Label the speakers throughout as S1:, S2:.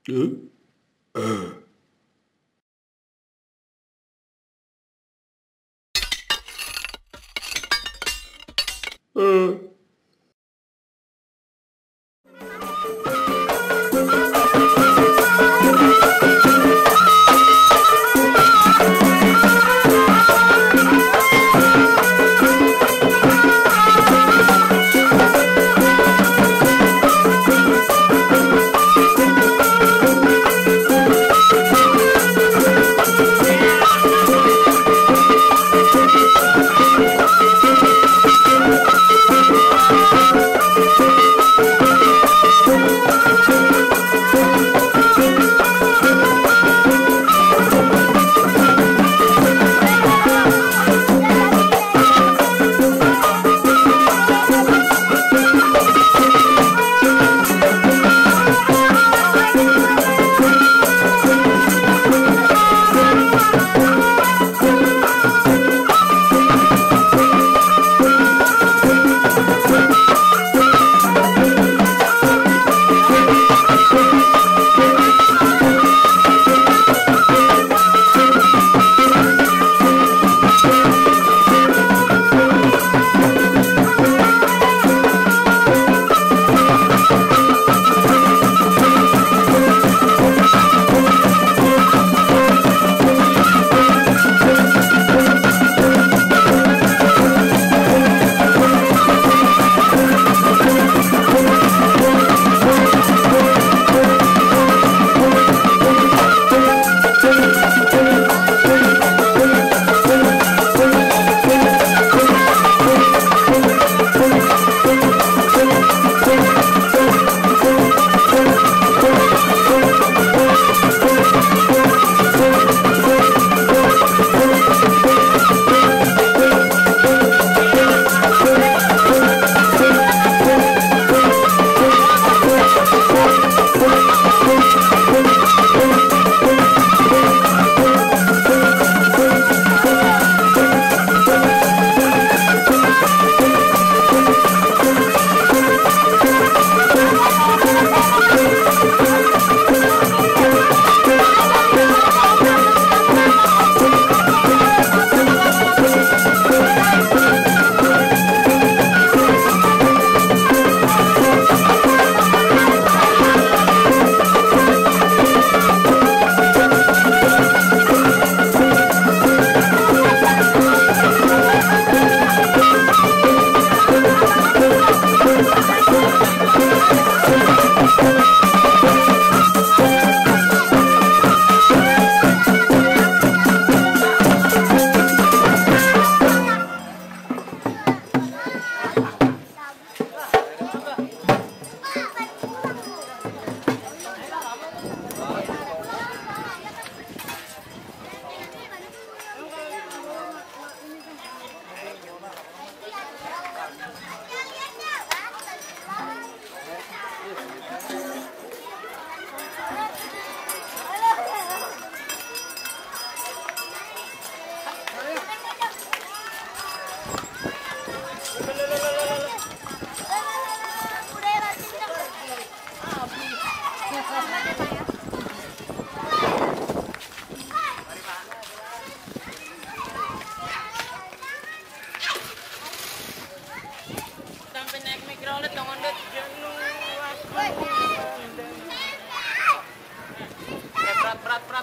S1: Huh? Uh. Uh.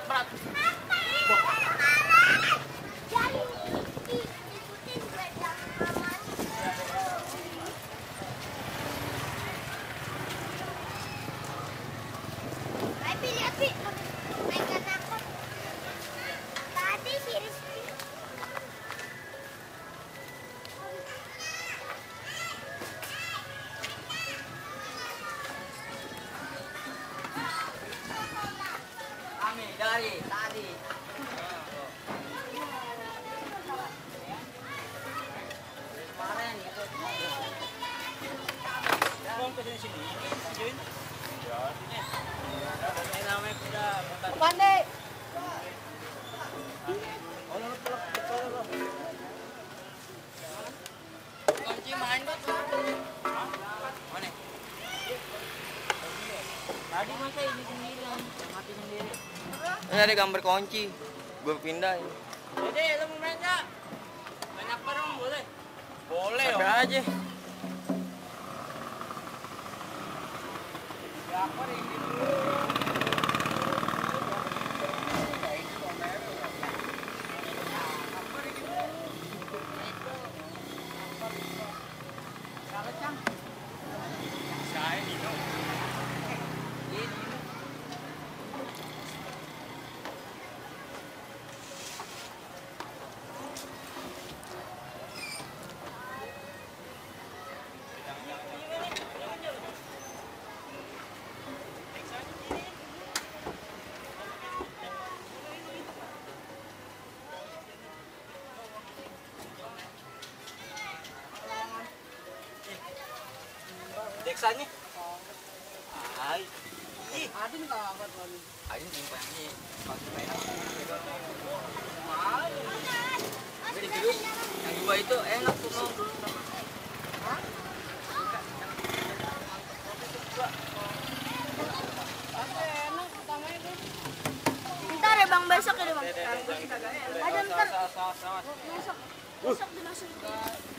S2: Berat. Dari tadi. Kemarin itu. Bang ke sini. Videoin. Ya. Ini namanya kuda. Pandai. Kunci main buat. Mana? Tadi masa ini sendiri. mati sendiri.
S3: Ini ada gambar kunci. Gue pindah ini.
S2: Jadi, lu mau main nggak? Main apa dong, boleh?
S3: Boleh Om. Aja.
S2: Berapa nih?
S3: Saya minum.
S2: Deksanya?
S3: Ay.
S2: Adin kaget lagi.
S3: Ayun timpangnya. Pasti main.
S2: Jadi virus
S3: Yang dua itu enak tuh mau.
S2: enak pertama itu.
S4: Ntar ya bang, besok ya bang. Ada ntar
S3: Sawas.
S4: besok dimasukin.